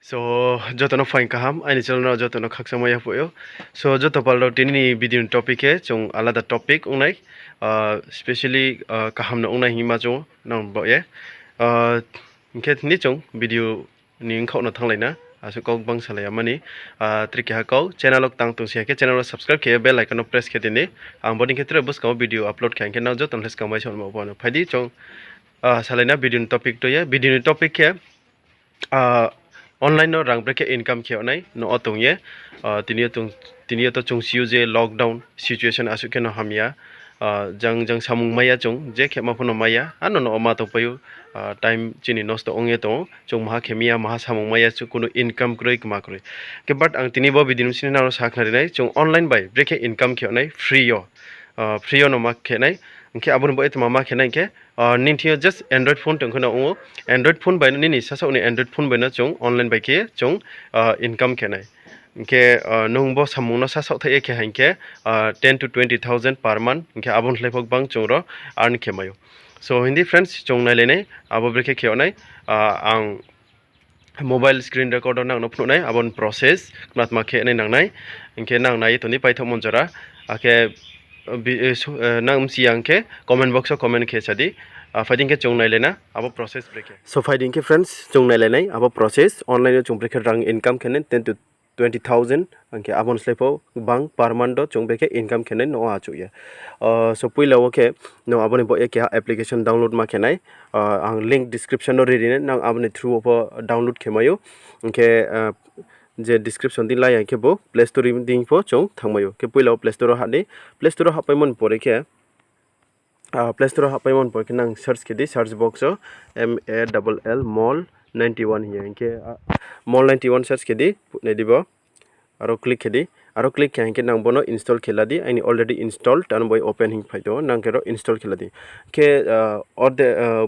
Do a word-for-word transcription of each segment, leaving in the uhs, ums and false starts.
So, joto no phaing kaham, aini channel no joto no khakchangma yaphuh ou. So, joto pal rao, tini ni video ni topic khe chung alada topic ong nai, specially kaham no ong nai hingma chung nang baoh ye. Hing khe tini chung video ni bkhaoh no thannglai na, asuh kau gbang salai ya mani. Tre keha kau channel wo tang tong si ya khe channel wo subscribe khe bell icon no press khe di ni. Ang bodei khe tre buskang wo video upload khe hing khe nang joto no le skang bai songma bo no phai di chung salai na video ni topic to ye. Video ni topic khe online no rang brekhe income khe nai no o tong ye. Tini yo to chung si ou je lockdown situation asuh khe no hamya. Jang jang samung mai ya chung, je khema pho no mai ya, ano no ma tongpai ou, time chini nosto ong ye tong ou, chung maha khe mi ya, maha samung mai ya, chung kunu income kroi, kma kroi. Khe but ang tini bo video ni bsing nang no sakhnari nai, chung online bai brekhe income khe nai, free yo. Free yo no ma khe nai, hing khe abo ni bo ye tma ma khe nai hing khe, nini thing yo just Android phone tong khe no ong ou, Android phone bai no, nini sasaoh ni Android phone bai no chung online bai khe chung income khe nai. Hing khe nung bo samung no sasaoh thaih ye khe ha hing khe ten to twenty thousand per month, hing khe abo ni slái pho gbang chung ro earn khe mai ou. So, hing di friends, chung nailai nai, abo brekhe khe nai, ang mobile screen record wo nang no phnuh nai, abo ni process, kma tma khe nai nang nai, hing khe nang nai ye tong di paithaohmo jora, akhe nang msi ya hing khe comment box wo comment khe sa di. Phai di hing khe chung nailai na abo process brekhe. So, phai di hing khe friends, chung nailai nai abo process, online yo chung brekhe rang income khe nai ten to twenty thousand, hing khe abo ni slái pho gbang per month wo chung brekhe income khe nai no achouh ye. So, poila wo khe no abo ni bo ye keha application download ma khe nai, ang link description no ri ri nai, nang abo ni through wo pho download khe mai ou. Hing khe je description dei lai ya hing khe bo Play Store dei pho chung thanngmai ou. Khe poila wo Play Store wo hah di, Play Store wo hahpaimo ni pore khe, Play Store wo hahpaimo ni pore khe nang search khe di, search box wo M A L L mall ninety one hing ye, hing khe mall ninety one search khe di, nai di bo. Aro click khe di, aro click khe hing khe nang bo no install khe la di, aini already install, tano bo open hing phai tong ou, nang khe ro install khe la di. Khe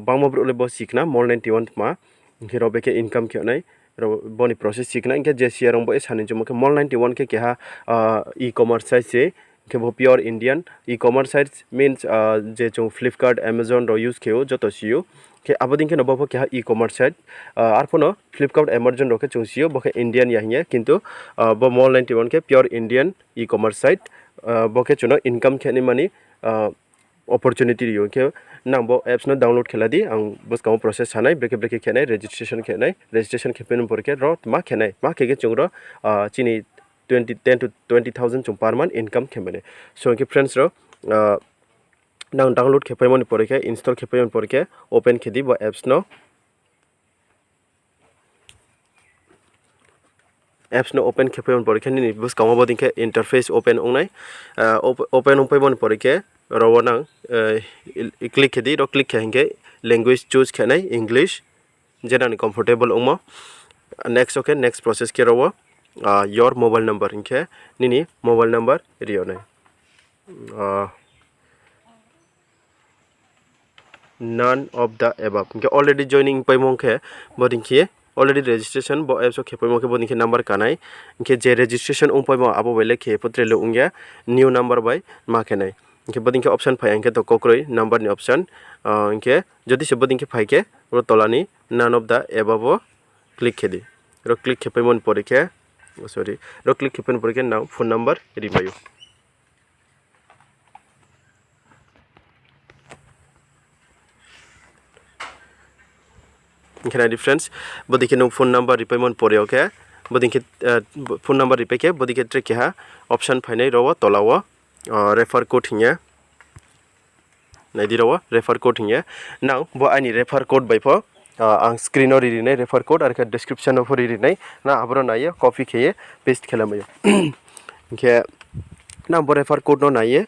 bangma brouh le bo si khna mall ninety one tma, hing khe ro brekhe income khe nai, bo ni process si khna, hing khe je si ya rao bo ye sa ni chungmo khe mall ninety one khe keha e-commerce site se, khe bo pure Indian e-commerce site means je chung Flipkart, Amazon rao use khe ou joto si ou. Khe abo dei khe no bo pho keha e-commerce site, arphuh no Flipkart, Amazon rao khe chung si ou, bo khe Indian ya hing ye, kintu bo mall ninety one khe pure Indian e-commerce site, bo khe chung no income khe nai mani opportunity ri ou. Khe nang bo apps no download khe la di, ang buskang wo process sa nai, brekhe brekhe khe nai, registration khe nai, registration khe phaimo ni pore khe ro tma khe nai, tma khe khe chung ro chini ten to twenty thousand chung per month income khe mai nai. So hing khe friends rao, nang download khe phaimo ni pore khe, install khe phaimo ni pore khe open khe di bo apps no. Apps no open khe phaimo ni pore khe nini buskang wo bodei khe interface open ong nai. Open ong phaimo ni pore khe ro wo nang click khe di, ro click khe hing khe language choose khe nai English, je nang ni comfortable ongmo. Next wo khe next process khe ro wo your mobile number hing khe nini mobile number ri yo nai. None of the above hing khe already joining paimo khe, bodei khe already registration bo apps wo khe paimo khe bodei khe number ka nai. Hing khe je registration ong paimo abo bai le khe pho tre le ong ya, new number bai ma khe nai. Hing khe bodei khe option phai ya hing khe to kokroi number ni option. Hing khe jodi se bodei khe phai khe, ro tola ni none of the above wo click khe di. Ro click khe paimo ni pore khe, sorry, ro click khe paimo ni pore khe nang phone number ri mai ou. Hing khe nai di friends, bodei khe nung phone number ripaimo ni pore khe, bodei khe phone number ripai khe bodei khe tre keha option phainai ro wo tola wo refer code hing ye. Nai di ro wo refer code hing ye. Nang bo aini refer code bai pho ang screen wo ri ri nai refer code, are khe description wo pho ri ri nai. Nang aboro nai ye copy khe ye paste khe la mai ou. Hing khe nang bo refer code no nai ye,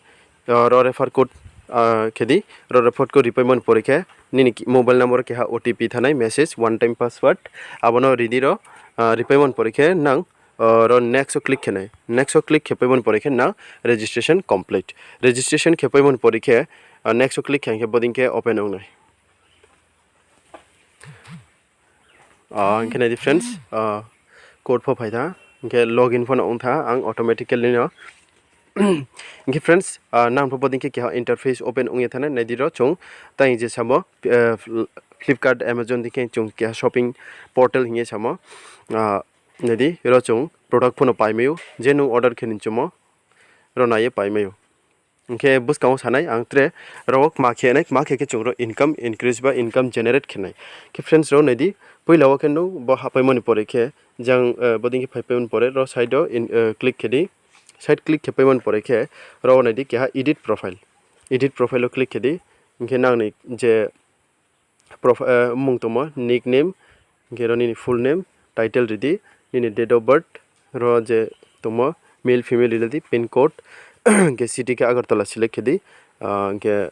ro refer code khe di, ro refer code ripaimo ni pore khe nini mobile number wo keha O T P thanai, message, one time password, abo no ri di ro. Ripaimo ni pore khe nang ro next wo click khe nai. Next wo click khe paimo ni pore khe nang registration complete. Registration khe paimo ni pore khe next wo click khe hing khe bodei khe open ong nai. Hing khe nai di friends, code pho phai tha, hing khe login pho no ong tha ang automatically no. Hing khe friends, nang pho bodei khe keha interface open ong ye thanai, nai di ro chung tang je samo Flipkart, Amazon dei khe chung keha shopping portal hing ye samo. Ah, nai di, ro chung product pho no paimai ou, je nung order khe ni chumo, ro nai ye paimai ou. Hing khe buskang wo sanai ang tre, ro wo kma khe nai, kma khe khe chung ro income increase ba income generate khe nai. Khe friends rao nai di, poila wo khe nung bo hahpaimo ni pore khe, jang, eh, bodei khe phaipaimo ni pore, ro side wo in, eh, click khe di, side click khe paimo ni pore khe, ro wo nai di keha edit profile. Edit profile wo click khe di, hing khe nang ni je prof-, eh, mmung tongmo, nickname, hing khe ro nini full name, title ri di, nini date of birth, ro je tongmo, male, female ri le di, pin code, hing khe city khe Agartala select khe di, ah, hing khe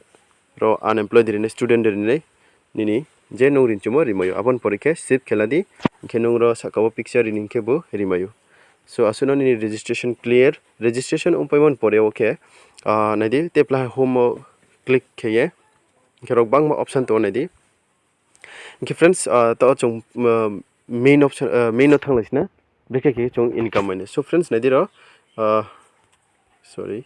ro unemployed ri nai, student ri nai, nini je nung rinchumo rimai ou. Abo ni pore khe save khe la di, hing khe nung ro sahka wo picture ri ni hing khe bo rimai ou. So, asuh no nini registration clear, registration ongpaimo ni pore wo khe, ah, nai di, tepla home wo click khe ye, hing khe ro gbangma option tong ou nai di. Hing khe friends, ah, taoh chung, ah, main option, ah, main no thanglai si na, brekhe khe chung income mai nai. So friends, nai di ro, ah, sorry.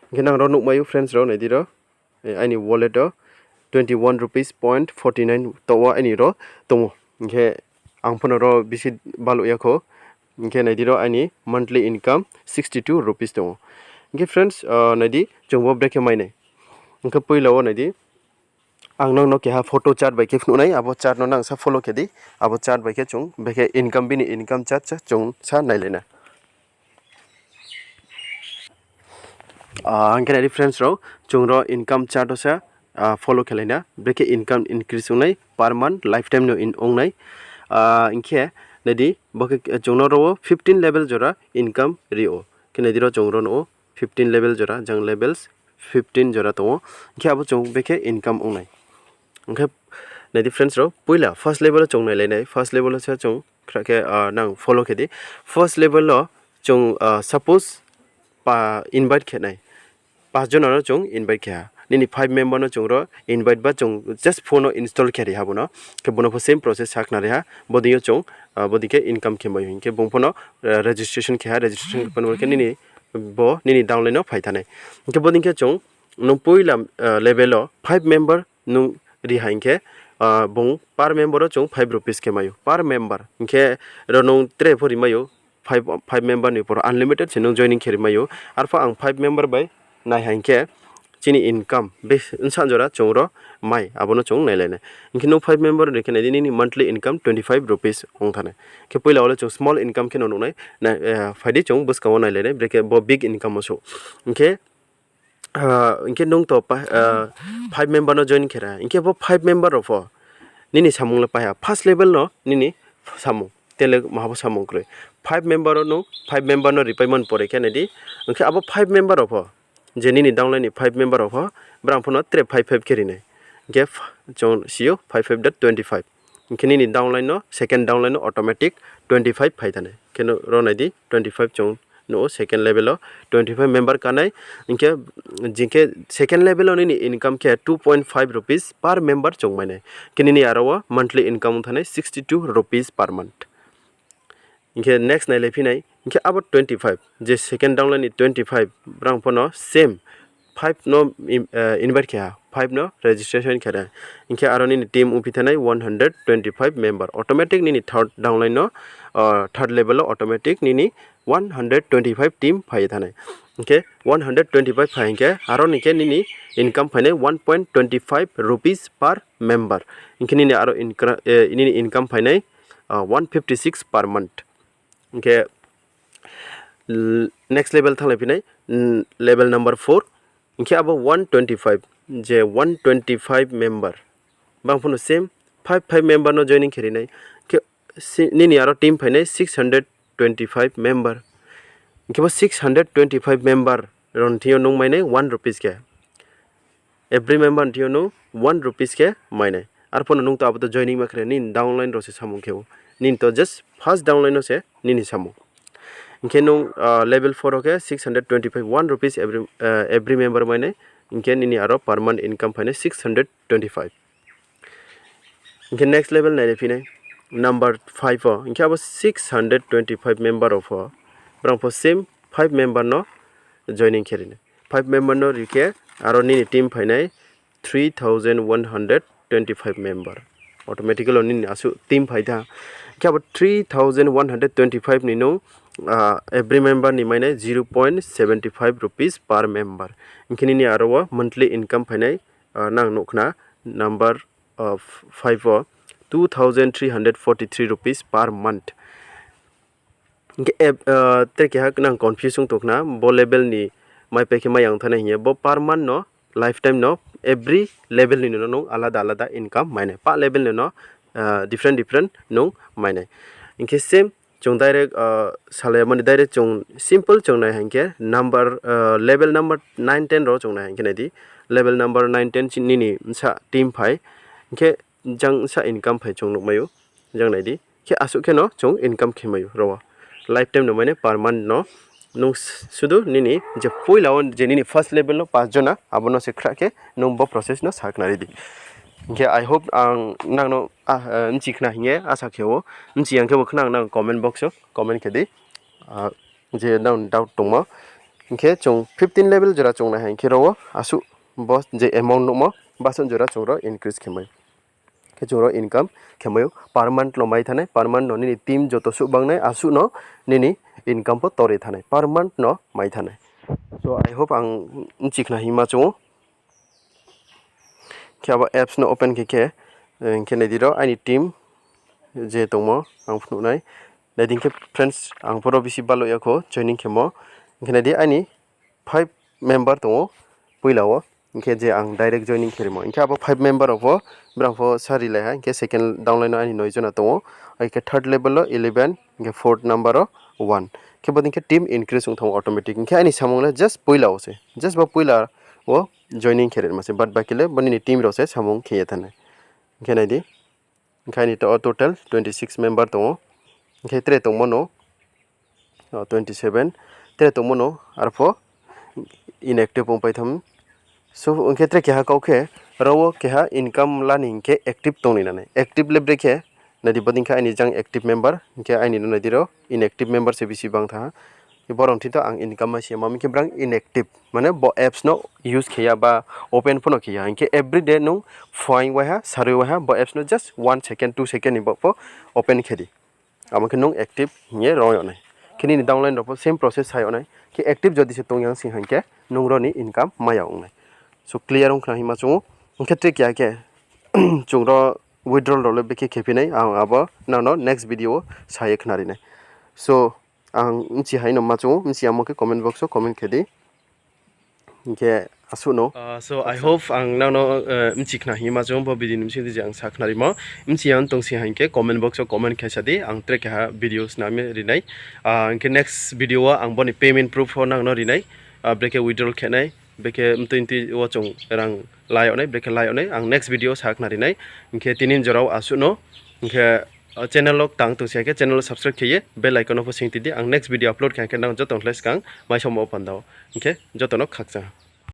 Hing khe nang ro nuhmai ou friends ro, nai di ro, eh, aini wallet wo twenty one rupees point forty nine taoh wo aini ro tong ou. Hing khe ang pho no ro bisi baluh ya kho. Hing khe nai di ro aini monthly income sixty two rupees tong ou. Hing khe friends, ah, nai di chung bo brekhe mai nai. Hing khe poila wo nai di, ang nang no keha photo chart bai khe phnuh nai, abo chart no nang sa follow khe di, abo chart bai khe chung brekhe income, bini income chart sa chung sa nailai na. Ah, hing khe nai di friends rao, chung ro income chart wo sa, ah, follow khe lai na, brekhe income increase ong nai per month, lifetime no in ong nai. Ah, hing khe nai di, bo khe chung no ro wo fifteen level jora income ri ou. Khe nai di ro chung ro no fifteen level jora, jang levels fifteen jora tong ou. Hing khe abo chung brekhe income ong nai. Hing khe nai di friends rao, poila first level wo chung nailai nai, first level wo se chung khra khe, ah, nang follow khe di. First level wo chung, ah, suppose pa invite khe nai, pas jona no chung invite khe ha. Nini five member no chung ro invite ba chung just phone wo install khe ri ha bo no. Khe bo no pho same process sa khnari ha. Bodei yo chung, ah, bodei khe income khe mai ou. Hing khe bung pho no, ah, registration khe ha, registration khe pho no khe nini, bo nini downline no phai thanai. Hing khe bodei khe chung nung poila, ah, level wo five member nung ri ha hing khe, ah, bung per member wo chung five rupees khe mai ou. Per member. Hing khe ro nung tre pho ri mai ou. Five, five member ni por unlimited se nung joining khe ri mai ou. Arpho ang five member bai nai ha hing khe chini income bes-, bsa jora chung ro mai, abo no chung nailai nai. Hing khe nung five member ri khe nai di nini monthly income twenty five rupees ong thanai. Khe poila wo le chung small income khe no nuh nai, na, eh, phai di chung buskang wo nailai nai, brekhe bo big income wo souh. Hing khe, ah, hing khe nung to pa-, ah, five member no join khe ra, hing khe bo five member rao pho nini samung le pai ha. First level no nini samung, tele maha bo samung kroi. Five member rao nung five member no ripaimo ni pore khe nai di, hing khe abo five member rao pho, je nini downline ni five member rao pho, brang pho no tre five five khe ri nai. Hing khe ph-, chung si ou five five dot twenty five. Hing khe nini downline no, second downline no automatic twenty five phai thanai. Khe no ro nai di, twenty five chung nuh ou second level wo twenty five member kanai. Hing khe, jing khe second level wo nini income khe two point five rupees per member chung mai nai. Khe nini aro wo monthly income ong thanai sixty two rupees per month. Hing khe next nailai phi nai, hing khe abo twenty five, je second downline ni twenty five, brang pho no same five no in-, eh, invite khe ha, five no registration khe ha. Hing khe aro nini team ongphi thanai one hundred twenty five member. Automatic nini third downline no, ah, third level wo automatic nini one hundred twenty five team phai ye thanai. Hing khe one hundred twenty five phai hing khe aro ni khe nini income phainai one point twenty five rupees per member. Hing khe nini aro incra-, eh, nini income phainai, ah, one fifty six per month. Hing khe l-, next level thannglai phi nai, mm, level number four. Hing khe abo one twenty five, je one twenty five member. Bang pho no same five, five member no joining khe ri nai. Khe si-, nini aro team phainai six hundred twenty five member. Hing khe bo six hundred twenty five member rao ni thing yo nung mai nai one rupees khe. Every member ni thing yo nung one rupees khe mai nai. Arpho no nung to abo to joining ma khe ri, nini downline rao se samung khe ou. Nini to just first downline no se nini samung. Hing khe nung, ah, level four wo khe six hundred twenty five, one rupees every, ah, every member mai nai. Hing khe nini aro per month income phainai six hundred twenty five. Hing khe next level nailai phi nai, number five wo. Hing khe abo six hundred twenty five member rao pho, brang pho same five member no joining khe ri nai. Five member no ri khe Aro nini team phainai three thousand one hundred twenty five member. Automatically nini asuh team phai tha. Khe abo three thousand one hundred twenty five ni nung, every member ni mainai zero point seventy five rupees per member. Hing khe nini aro wo monthly income phainai, nang nuh khna number five wo two thousand three hundred forty three rupees per month. Hing khe tre keha nang confuse ong tong khna, bo level ni maipai khe mai ya ong thanai hing ye, bo per month no, lifetime no, every level ni no nung alada alada income mai nai. Pah level ni no different different nung mai nai. Hing khe same chung direct salai mani direct chung simple chung nai hing khe number, level number nine ten rao chung nai hing khe nai di. Level number nine ten nini bsa team phai, hing khe jang bsa income phai chung nuhmai ou, jang nai di. Khe asuh khe no chung income khe mai ou ro wo. Lifetime no mainai per month no. Nung sudu nini je poila wo je nini first level no pas jona, abo no se khrah khe nung bo process no sakhnari di. Hing khe I hope ang nang no bchi khna hing ye asa khe ou. Bchi ya khe bo khna nang comment box wo comment khe di. Je nang doubt tongmo. Hing khe chung fifteen level jora chung nai hing khe ro wo asuh bo je amount nuhmo, basuh jora chung ro increase khe mai ou. Khe chung ro income khe mai ou, per month no mai thanai, per month no nini team joto suh bangnai asuh no nini income pho tor ye thanai, per month no mai thanai. So I hope ang bchi khna hingma chung ou. Khe abo apps no open khe khe, hing khe nai di ro aini team je tongmo ang phnuh nai. Nai di hing khe friends, ang pho ro bisi balo ya kho joining khemo. Hing khe nai di aini five member tong ou poila wo. Hing khe je ang direct joining khe rimo. Hing khe abo five member rao pho, brang pho sa rilai ha, hing khe second downline no aini noi jona tong ou. Hing khe third level wo eleven, hing khe fourth number wo one. Khe bo dei khe team increase ong thanng ou automatic. Hing khe aini samung le just poila wo se. Just bo poila wo joining khe rima se. But baki le bo nini team rao se samung khe ye thanai. Hing khe nai di. Hing khe aini to total twenty six member tong ou. Hing khe tre tongmo no twenty seven. Tre tongmo no arpho inactive ongpai tham. So, hing khe tre keha kau khe, ro wo keha income la ni hing khe active tong ni nai. Active le brekhe, nai di bo dei khe aini jang active member, hing khe aini no nai di ro inactive member se bisi bang tha. Borao thing to ang income mai se ma, hing khe brang inactive, mane bo apps no use khe ya ba open pho no khe ya. Hing khe everyday nung phuaing waiha, sarui waiha, bo apps no just one second, two second ni bo pho open khe di. Abo khe nung active hing ye rao yag nai. Khe nini downline rao pho same process sa yag nai. Khe active jodi se tong yang sing hing khe nung ro ni income mai ya ong nai. So clear ong khna hingma chung ou. Hing khe tre keha khe chung ro withdrawal rao le bekhe khe phi nai, ang abo nang no next video wo sa ye khnari nai. So ang bchi hai no ma chung ou, bchi yamo khe comment box wo comment khe di. Hing khe asuh no. So I hope ang nang no bchi khna hingma chung ou, bo video ni bsing di je ang sa khnarimo. Bchi ya tong sing hing khe comment box wo comment khe sa di, ang tre keha video snam ye ri nai. Hing khe next video wo ang bo ni payment proof pho nang no ri nai. Brekhe withdrawal khe nai, brekhe mtui mtui wo chung rang la yag nai, brekhe la yag nai, ang next video wo sa khnari nai. Hing khe tini jora wo asuh no. Hing khe channel wo tang tong sing khe channel wo subscribe khe ye bell icon no pho sing ti di, ang next video upload khe hing khe nang joto no khlai skang mai somo panda wo. Hing khe joto no khakchang.